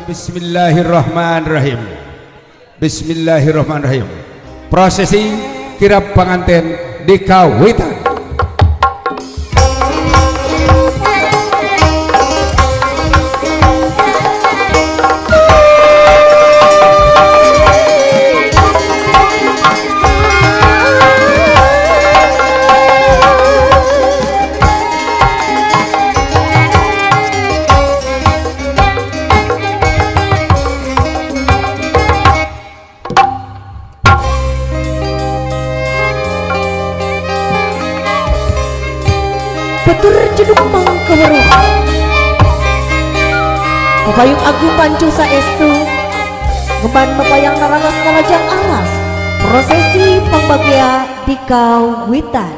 Ucapan bismillahirrahmanirrahim. Bismillahirrahmanirrahim. Prosesi kirap panganten di kawitan. Batur jeduk mangkaweruh Pepayung agung pancu saestu ngemban mepayang naralas nalajang alas prosesi pangbagia di kawitan.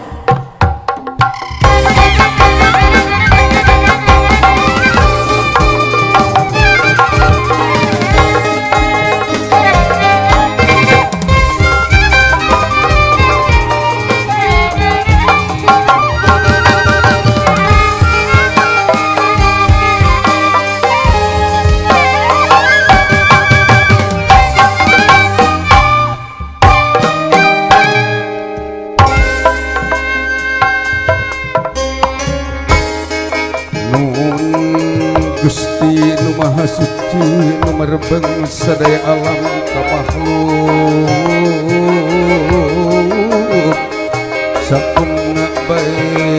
Gusti nu Maha Suci nu merebeng sadaya alam ka makhluk sakumna bae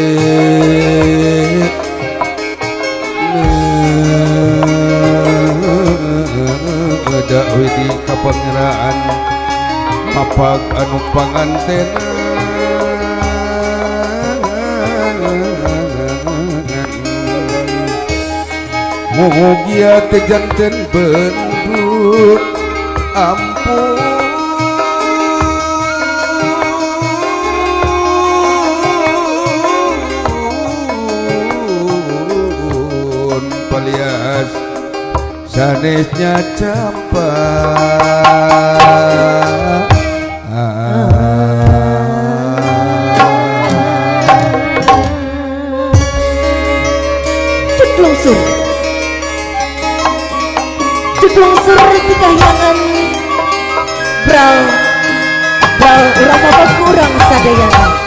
dawidi ka pangeraan mapag anu pangantena. Mugia teu janten bendu ampun palias sanesnya campa. Ceklungsur Ceklungsur di kahyangan Bral Bral urang apa kurang sadayana.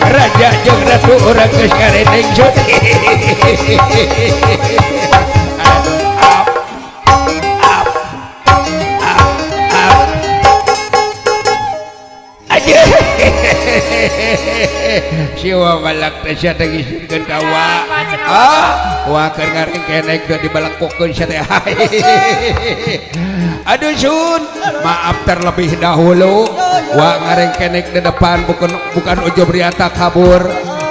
Raja jeung ratu urang geus ngaredeng sun. Up, up, up, up. Aduh. Si wa balak teh sia teh ngisinkeun ka wa. Ah, wa keur ngarengkenek teh dibalengkokeun sia teh. Aduh sun, maaf terlebih dahulu. Wa ngarengkenek di depan bukan bukan Ujo Briata kabur.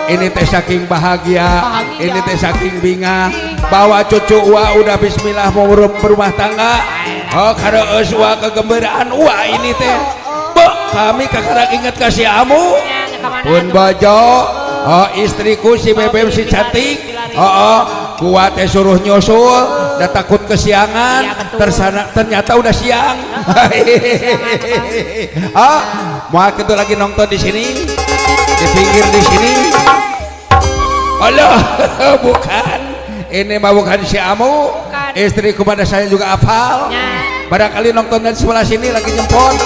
Ini teh saking bahagia, ini teh saking bingah bahwa cucu wa udah bismillah mau berumah tangga. Oh, karena wa kegembiraan wa ini teh. Be, kami kakarak ingat kasih amu. Pun bojo, oh istriku si bebem si cantik. Oh, oh kuat teh suruh nyusul, dah takut kesiangan, tersana ternyata udah siang. Ah, mau itu lagi nonton di sini, di pinggir di sini. Allah, bukan. Ini mah bukan si Amu. Istriku pada saya juga hafal. Barangkali nonton dari sebelah sini lagi nyempot.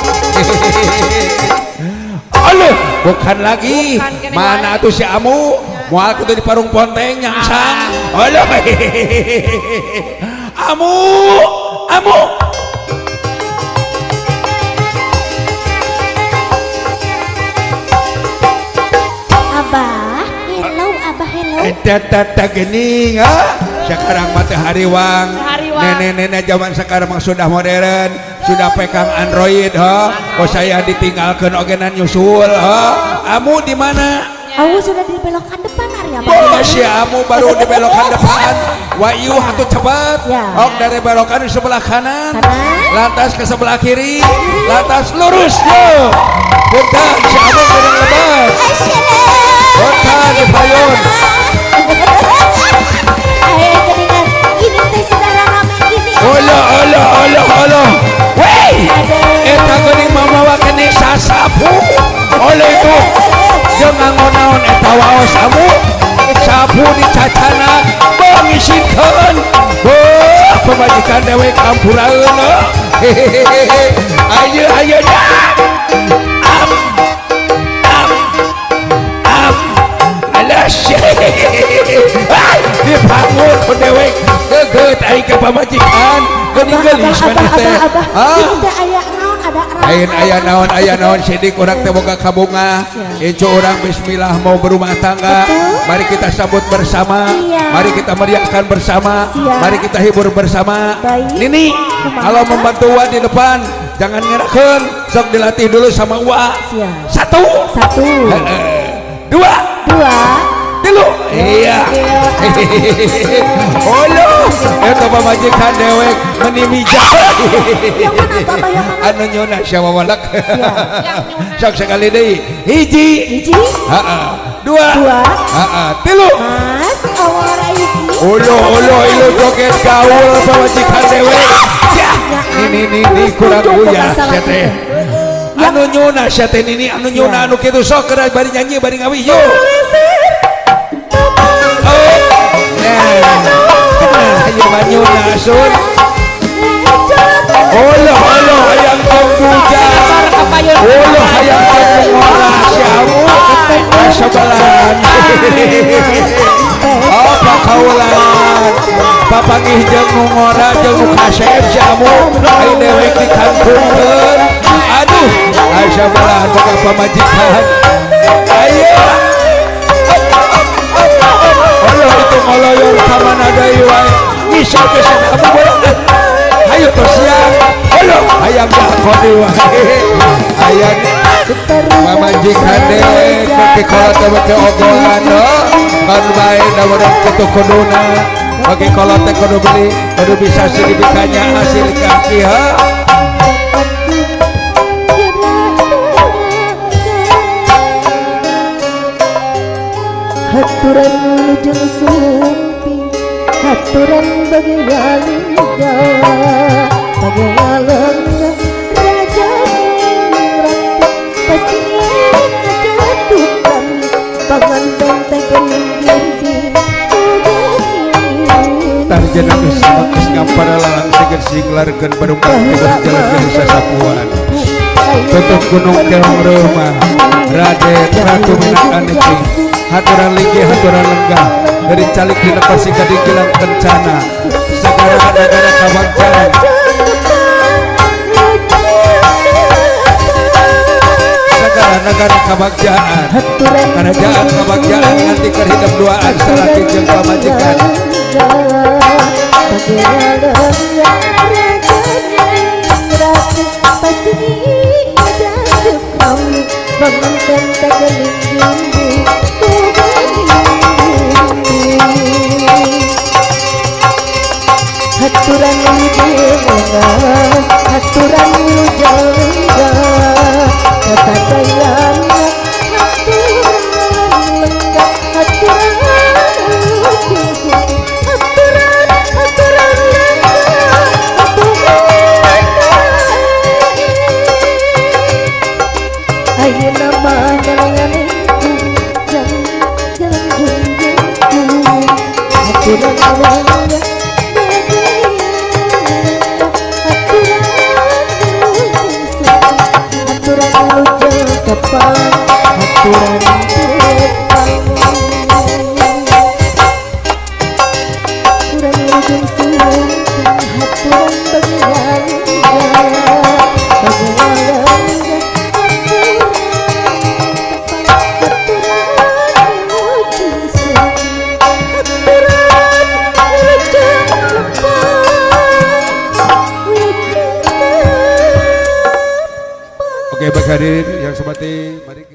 Allah, bukan lagi. Bukan, kene Mana wae. tuh si Amu? Moal kudu di parung ponteng nyangsang. Aduh. Amu, amu. Abah, hello Abah, hello. Eta tata geuning ah. Sekarang mah teh hariwang. Nenek-nenek zaman sekarang mah sudah modern, sudah pegang Android, ha. Kok saya ditinggalkan ogenan nyusul, ha. Amu di mana? Amu sudah di belokan depan Arya. Oh, si Amu baru di belokan depan. Wayu atuh cepat. Ya. Ok dari belokan di sebelah kanan. Kanan. Lantas ke sebelah kiri, lantas lurus yo. Punten si Amu kurang lebat. Punten di payun. Ayo kedengar, ini teh secara rame gini. Olo olo olo olo. Wey! Eta geuning mamawa kene sasapu. Olo itu. Jeung nganggo naon eta waos amu. Sapu dicacana bangisinkeun. Beuh, pamajikan dewek kampuraeun. Hehehe. Ayo ayo dah. Am. Am. Am. Alas. Dipangun ku dewek. Gegeut aing ka pamajikan. Geuning geulis maneh teh. Abah, abah, abah. Aya naon, ada Lain aya naon sidik urang teh boga kabunga. Incu urang bismillah mau berumah tangga. Mari kita sambut bersama. Mari kita meriahkan bersama. Mari kita hibur bersama. Nini, kalau membantu Wa di depan jangan ngerakeun, sok dilatih dulu sama Wa. Satu. Satu. Dua. Dua. Tilu. Iya. Olo, eta pamajikan dewek meni mijah. Yang mana Bapak, yang mana? Anu nyuna siapa walak. Sok sekali deui. Hiji. Hiji. Heeh. Dua. Dua. Heeh. Tilu. Mas, awara iki. Olo olo ilu joget gaul pamajikan dewek. Ya. Nini nini kurang uyah sia teh. Anu nyuna sia teh nini anu nyuna anu kitu sok keur bari nyanyi bari ngawi yo. Ayo banyuna sun. Olo olo hayang tong bujang. Olo hayang tong ngolah siamu. Asabalan. Oh pakaulan. Papangih jeung nu ngora jeung nu kasep siamu. Ayo dewek dikampungkeun. Aduh, asabalan boga pamajikan. Ayo. Olo itu ngoloyor ka mana deui wae. Bisa bisa kamu boleh. Ayo tos siang. Olo hayang dakoni wae. Hayang pamajikan dewek beki kolot teh beki ogolan kan bae da urang kitu kuduna. Bagi kolot teh kudu beli, kudu bisa sidibikanya hasil kaki ha. Haturan lujeng sumping, haturan bagi walingga, bagi walengga raja ratu pasti ngajatukan pangan benteng gening. Tarjana geus geus ngampara lalang seger singlarkeun barungkang tiga jalan geus sasapuan. Tutup gunung keong rumah Raden Ratu Menak Aneki. Haturan linggih haturan lenggah dari calik dina pasika di gilang kencana sagara nagara kabagjaan sagara nagara kabagjaan kerajaan kabagjaan nganti keur hidep duaan salaki jeung pamajikan. Haturan lujeng, haturan lujeng, kasatayana, haturan lenggah, haturan lujeng, haturan, haturan lenggah, haturan. Ayeuna mah jalan jalan jalan junjung, haturan lenggah. Haturan Baik, hadirin yang seperti mari.